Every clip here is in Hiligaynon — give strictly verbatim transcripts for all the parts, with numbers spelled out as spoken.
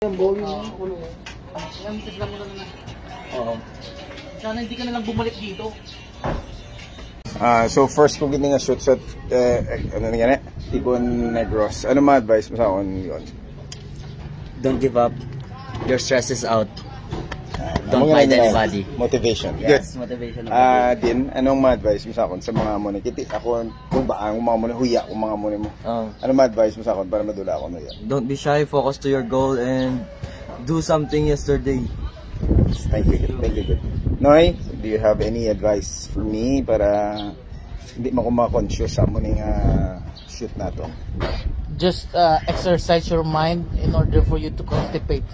Ang bowling, ano yan? Yan, tignan mo na naman. Oo. Sana hindi ka na lang bumalik dito. Ah, so first ko gini nga shoot sa, eh, eh, ano nga na? Tibon Negros. Ano ma-advise mo sa akon yon? Don't give up. Your stress is out. Ah, Don't amo nga fight lang, anybody. Motivation. Yes, Good. Motivation. Ah, din, anong ma-advise mo sa akon sa mga amo ni? Kiti ako, kung ba ang mga amo ni, huya kung mga amo ni mo. Oh. Ano ma-advise mo sa akon para madula ako huya? Don't be shy, focus to your goal and do something yesterday. Thank you, thank you, good. Noy, do you have any advice for me para hindi man ko ma-conscious sa amo ning, ah, shoot nato? Just, uh, exercise your mind in order for you to constipate.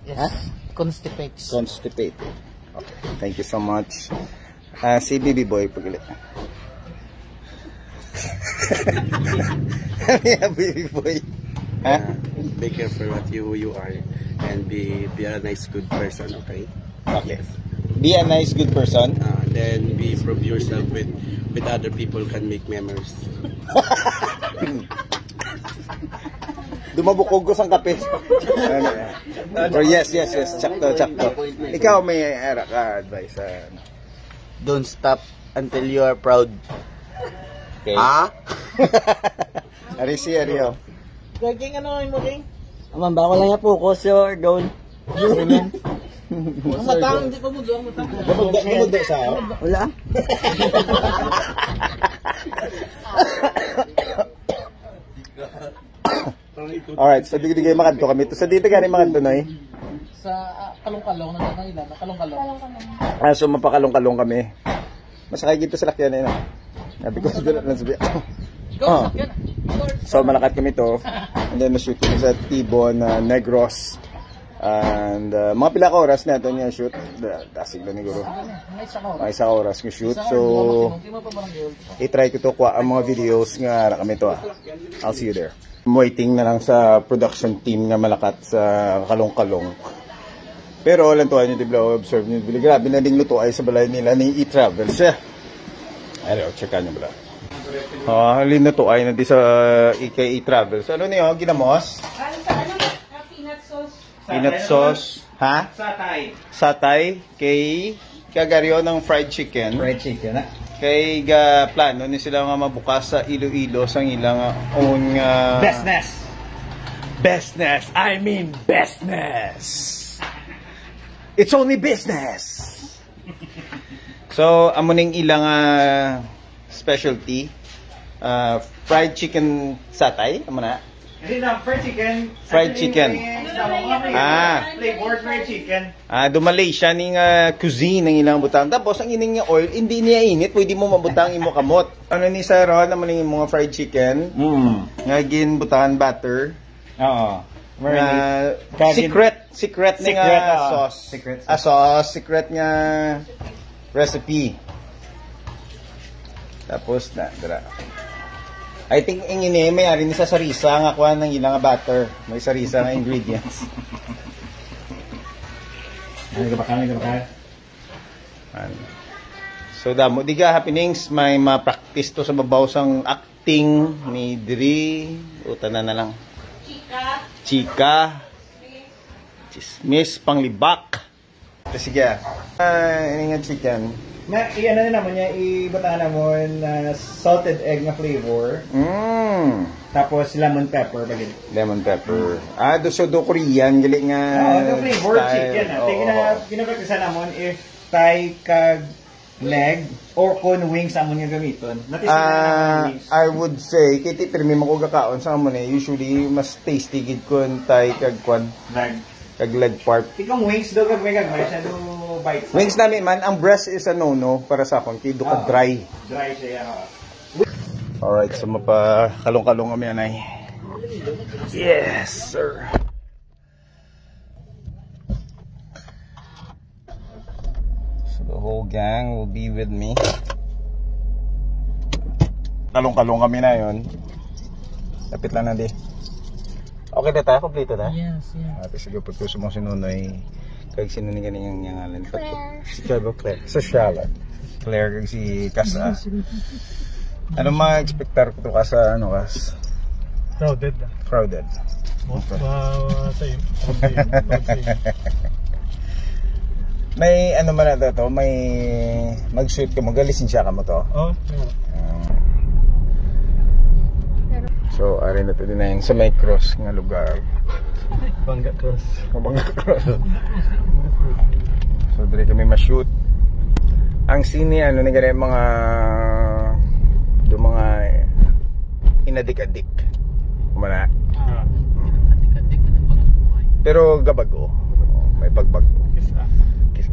Yes. Huh? Constipate. Constipate. Okay. Thank you so much. Ah, si Baby Boy, pagili. Yeah, Baby Boy. Ha? Uh, be careful what you who you are and be be a nice, good person, okay? Okay. Be a nice, good person. Uh, then be prove yourself with with other people can make memories. Dumabukog ko sang kape. Ano, eh? Or yes, yes, yes. Sakto, sakto. Ikaw may ara ka advice sa ano? Don't stop until you are proud. Okay. Ha? Ari si Ario. Gaging ano mo, King? Aman ba, wala niya focus, sir. Don't. Ang matang, hindi pa mo doon, ang matang. Gumugda, gumugda sa, oh. Wala. Alright, so digdi kayo makadto kami. To sa dito gani makadto, Noy? Sa, ah, Kalong-Kalong, na, na, na, Kalong-Kalong. Ah, so mapakalong-kalong kami. Masakay dito sa lakyan na yun. Sabi ko, dala lang sabi. Go, Ah. Yan. So, malakat kami to. And then, ma-shoot kami sa Tibon, ah, Negros. And, ah, mga pila ka oras na ito niya shoot. Da- Dasig lang siguro. May isa ka Mga oras. Isa ka oras nga shoot. Isa ka So, oras, hindi mo pa barangay. I-try ko to kuha ang mga videos nga ara kami to, ah. I'll see you there. I'm waiting na lang sa production team nga malakat sa Kalong-Kalong. Pero lang to, ano, di ba, observe nyo, bili, grabe na ding luto ay sa balay nila ni E-Travels, eh. Ano, checkan nyo bala. Ah, halin na to ay na di sa E K E Travels. Ano niyo, ginamos? Ano sa ano? Ah, peanut sauce. Peanut sauce, ha? Satay. Satay, kay kagaryo ng fried chicken. Fried chicken, ha? Kay ga plano ni sila nga mabukas sa Iloilo sa ilang own nga Business. Business. I mean business. It's only business. So, amo ning ilang, ah, specialty. Ah, fried chicken satay, amo na. Hindi na, fried chicken. Fried Ano chicken. yung, ano yung Ah. Flavor fried chicken. Ah, do Malaysia ning, ah, cuisine ang ilang butang. Tapos ang ining nga oil, hindi niya init, pwede mo mabutang imo kamot. Ano ni sa ron, naman yung mga fried chicken? Mm. Nga ginbutangan butter. Oo. Nga Marinate. Kaya gin- secret, secret ni Secret, nga oo. Sauce. Secret Ah, sauce. Sauce, secret nga recipe. Tapos na, dira. I think ang ini may ari ni sa sarisa nga kuan ang ilang nga butter. May sarisa nga ingredients. Ano ka ba? Ano ka ba? Ano? So, damo diga happenings, may ma-practice to sa babaw sang acting ni diri o tanan na lang. Chika. Chika. Chismis, panglibak. Sige. Ah, ini nga chicken. Nga, i-ano na naman niya, ibutang naman na salted egg nga flavor. Mm. Tapos lemon pepper, bagid. Lemon pepper. Ah, do, so do Korean, gali nga Oo, the flavor style. Chicken, ah. Oo, Tingnan na, oo. Ginapractice naman if Thai kag leg or kun wings amon nga gamiton. Not is Ah, wings. I would say, kay ti pirmi man ko gakaon sa amon eh. Usually, mas tasty gid kun Thai kag kwan, Leg. Kag leg part. Tikong wings do, gagmay, gagmay siya do bite. Wings nami man, ang breast is a no-no para sa akon, kay do ka Ah. Dry. Dry siya, ha. Alright, so mapakalong-kalong kami, anay. Yes, sir. So the whole gang will be with me. Kalong-kalong kami na yon. Lapit lang na di. Okay na tayo, kompleto na. Yes, yes. Ate, sige, pagtuso mo si Nonoy. Kag sino ni ganing ang ngalan? Claire. Si Claire ba? Claire. Sa Charlotte. Claire kag si Kasa. Ano mga expectar ko to, Kasa, ano, Kas? Crowded, ah. Crowded. Wow, same. Same, same. May ano man na to, may mag-shoot ka mo, galisensya ka mo to. Oh, yeah. Ah. So, ari na to din na yun sa may cross nga lugar. Bangga Cross. Mabangga Cross. So, diri kami ma-shoot. Ang sine, ano ni gani, mga do mga inadik-adik. Kumana. Ah. Adik-adik na ng pagbuhay. Pero gabago. May pagbago. Kiss, ah. Kiss.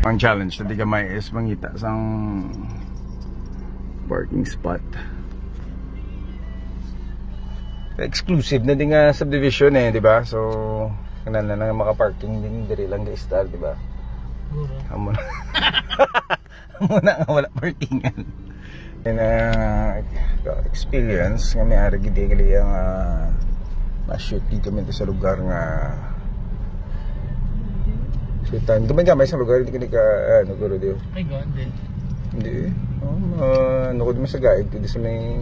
Ang challenge na di gamay is mangita sang parking spot. Exclusive na di nga subdivision eh, di ba? So, kanan na nga makaparking din, diri lang ga-start, di ba? Mura. Amo na. Amo na nga wala parkingan. And, uh, experience nga may ari gid gali ang, uh, ma-shoot gid kami sa lugar nga shootan. Gamay-gamay sa lugar, hindi kini ka, ano, guro, di ba? Ay, gawin din. Hindi eh. Oh, uh, nukod mo sa gaig, kundi sa may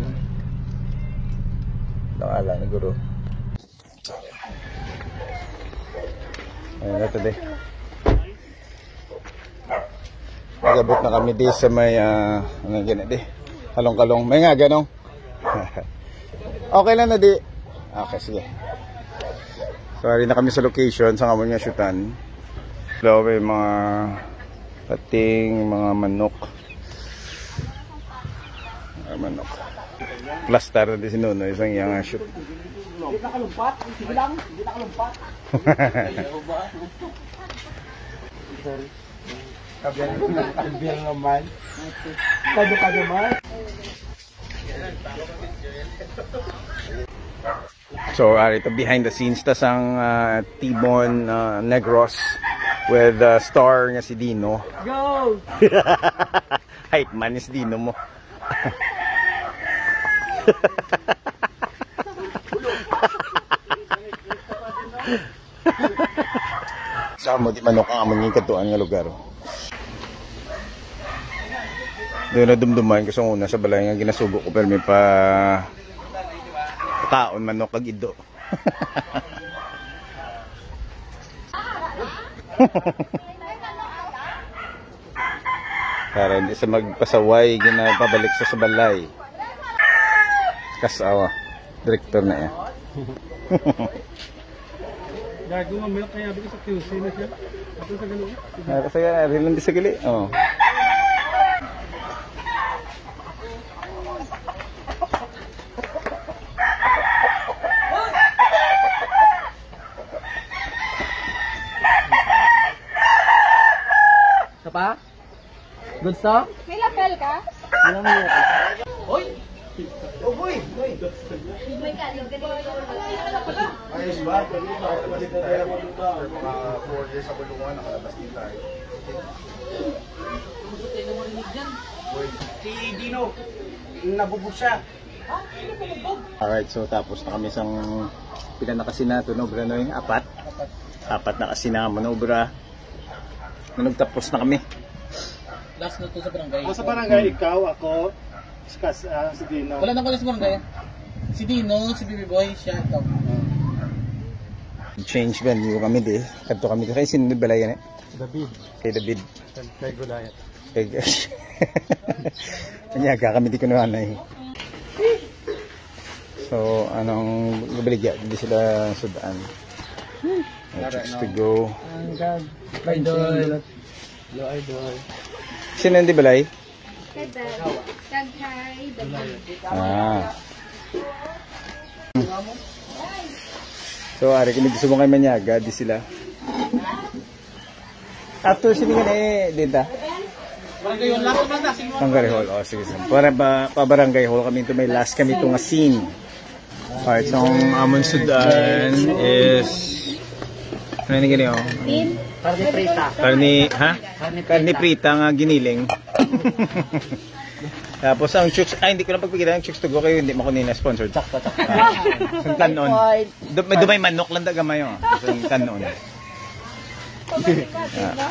nakala na guro. Ayan na to, di. Nagabot na kami di sa may, ah, ano gani di? Kalong-kalong. May nga, ganong. Okay lang na di. Okay, sige. So, ari na kami sa location sa amon nga shootan. Hello, may mga pating, mga manok. Mga manok. Plastar na di si Nonoy sa iyang shoot. Hindi nakalumpat. Sige lang. Hindi nakalumpat. Sorry. Kabiyan, kabiyan naman. Kado ka naman. So, ari to behind the scenes ta sang, ah, Timon, ah, Negros with, ah, star nga si Dino. Go! Hype man is Dino mo. Sa amo, di manok ang amon nga kadtuan nga lugar. Doon na dumduman ko sa una sa balay nga ginasugo ko, pero may pa kaon manok kag ido. Para hindi sa magpasaway, ginapabalik sa, sa balay. Kasawa. Direktor na yan. Gago nga milk, kaya bigay sa Q C na siya. Ato sa ganun. Ah, kasi nga, rin lang di sa gali. Oh. Isa pa? Good song? May lapel ka? Walang lapel. Oy! Oy! Oy! Ayos ba? Mga four years sa kulungan, nakalabas din tayo. Uy, si Dino, nabubog siya. Alright, so tapos na kami sang pila na kasi na to, no, bra, no, eh? Apat? Apat na kasi na manobra. Nagtapos na kami. Last na to sa barangay. O, sa barangay, ikaw, ako, si Kas-, ah, si Dino. Wala na ko sa barangay. Si Dino, si Baby Boy, siya, ikaw. Change venue kami di. Kadto kami di. Kay sino di balay yan eh? David. Kay David. Kay, kay Goliath. Kay, kanya ka kami di kunuhan na eh. So, anong baligya? Hindi sila sudaan. May chicks to go. Ang gag. Idol. Hello, idol. Sino hindi balay? Kag hi, David. Ah. So, ari kami gusto mo kay Manyaga, di sila. After sini nga eh, dita. Barangay Hall, last naman na, sino? Barangay Hall, oh, sige, sige. Para ba, pa Barangay Hall kami ito, may last kami ito nga scene. Alright, so ang amon sudan is, ano ni gani, oh? Tin? Karne prita. Karne, ha? Karne prita. Karne prita nga giniling. Tapos ang chooks, ay, hindi ko lang pagpikira ang chooks to go kayo, hindi mo ko nina sponsored. Sakto, sakto. Ah, ang tanon. Record. Du-, may dumay manok lang da gamay, oh. Ang tanon. Pabalik natin, Ah. ba?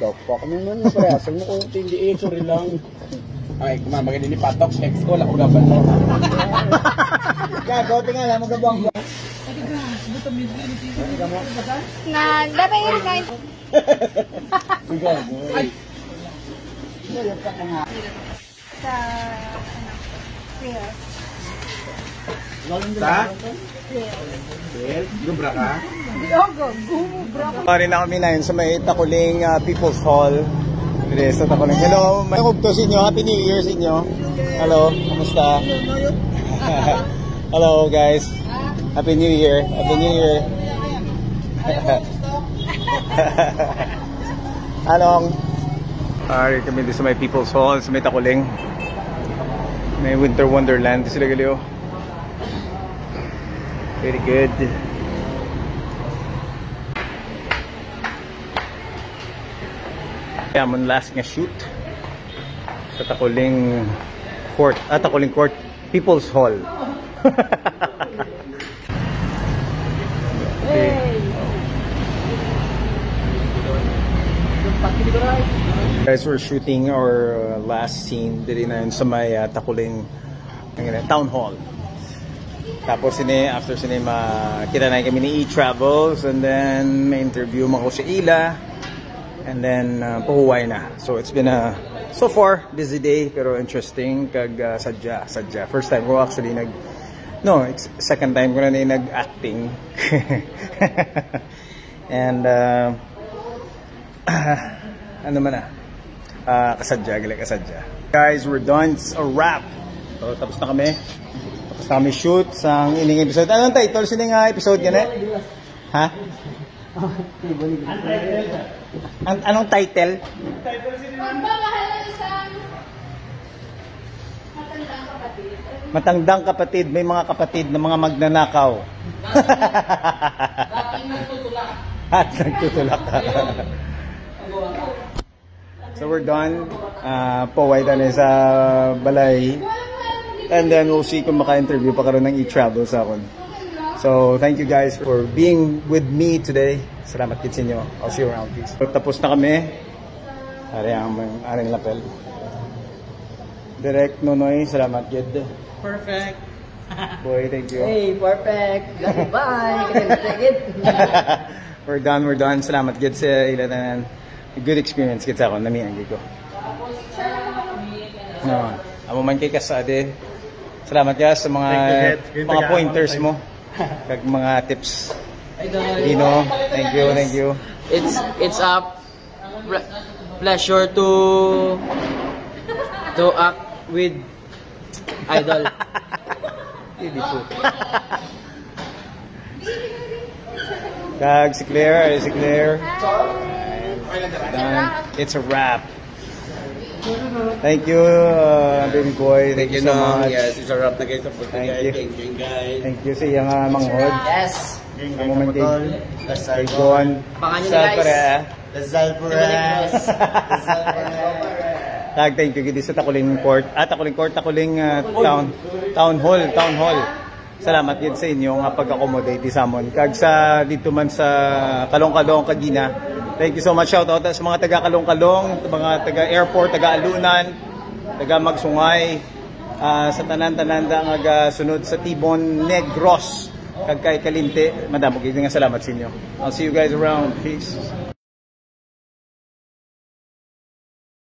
daw pa. Kami man yung parehas. Ano ko, hindi eh, sorry lang. Ay, kuma, maganda ni Patok, ex ko, lako gaban mo. Gago, tingnan lang, magabang ko. Na, dami yun, nine. Gago. Ay. Sa, ano, real. Sa? Real. Real? Gubra ka? Logo, gubra ka. Pari na kami na yun sa may Takuling, ah, People's Hall. Dire sa Takuling. Hello, may hugto sa inyo. Happy New Year sa inyo. Hello, kumusta? Hello, guys. Happy New Year. Happy New Year. Anong? Pare kami dito sa may People's Hall, sa may Takuling. May Winter Wonderland sila gali, oh. Very good. Kaya amon last nga shoot sa Takuling Court. Ah, Takuling Court. People's Hall. Hey. Guys, we're shooting our, uh, last scene diri na yun sa may, uh, Takuling, ang ina, Town Hall. Tapos sini, after sini, makita na kami ni E-Travels, and then may interview man ko sa ila. And then, uh, pahuway na. So, it's been a, so far, busy day, pero interesting, kag, uh, sadya, sadya. First time ko actually nag, no, it's second time ko na ni nag-acting. And, uh, ano man na, ah, kasadya, gali kasadya. Guys, we're done. It's a wrap. So, tapos na kami. Tapos na kami shoot sang ining episode. Anong title sini nga episode gani? Ha? An-, anong title? Pagmamahal ng isang matandang kapatid. Matandang kapatid, may mga kapatid na mga magnanakaw. Dating nagtutulak. At nagtutulak. So we're done. Ah, pauwi ta na sa balay. And then we'll see kung maka-interview pa karon ng E-Travel sa akon. So thank you guys for being with me today. Salamat gid sa inyo. I'll see you around, peace. So, tapos na kami. Ari ang, ari ang lapel. Direk Nonoy, salamat gid. Perfect. Boy, thank you. Hey, perfect. Goodbye. We're done, we're done. Salamat gid sa ila tanan. Good experience gid sa akon, namian gid ko. No, amo man kay kasade. Salamat ka sa mga, thank you, Jet. Mga pointers mo. Kag mga tips. Dino, thank you, thank you. It's, it's a ple-, pleasure to, to act with Idol. Hindi po. Kag si Claire, ay si Claire. And done. It's a wrap. Thank you, uh, baby boy. Thank you so much. Yes, it's a wrap na, guys. Thank you. Thank you, guys. Thank you sa iyang, uh, manghod. Yes. Ang moment, Don. Pangalan niyo, guys. Pare, ah. Rizal Perez. Rizal Perez. Kag thank you gid sa Takuling Court, ah, Takuling Court, Takuling, ah, Town, Town Hall, Town Hall. Salamat gid sa inyo nga pag-accommodate sa amon. Kag sa dito man sa Kalong-Kalong, Kagina. Thank you so much. Shout out sa mga taga Kalong-Kalong, mga taga airport, taga Alunan, taga Magsungay, ah, sa tanan-tanan da nga gasunod sa Tibon Negros. Kag kay Kalinti, madamo gid nga salamat sa inyo. I'll see you guys around. Peace.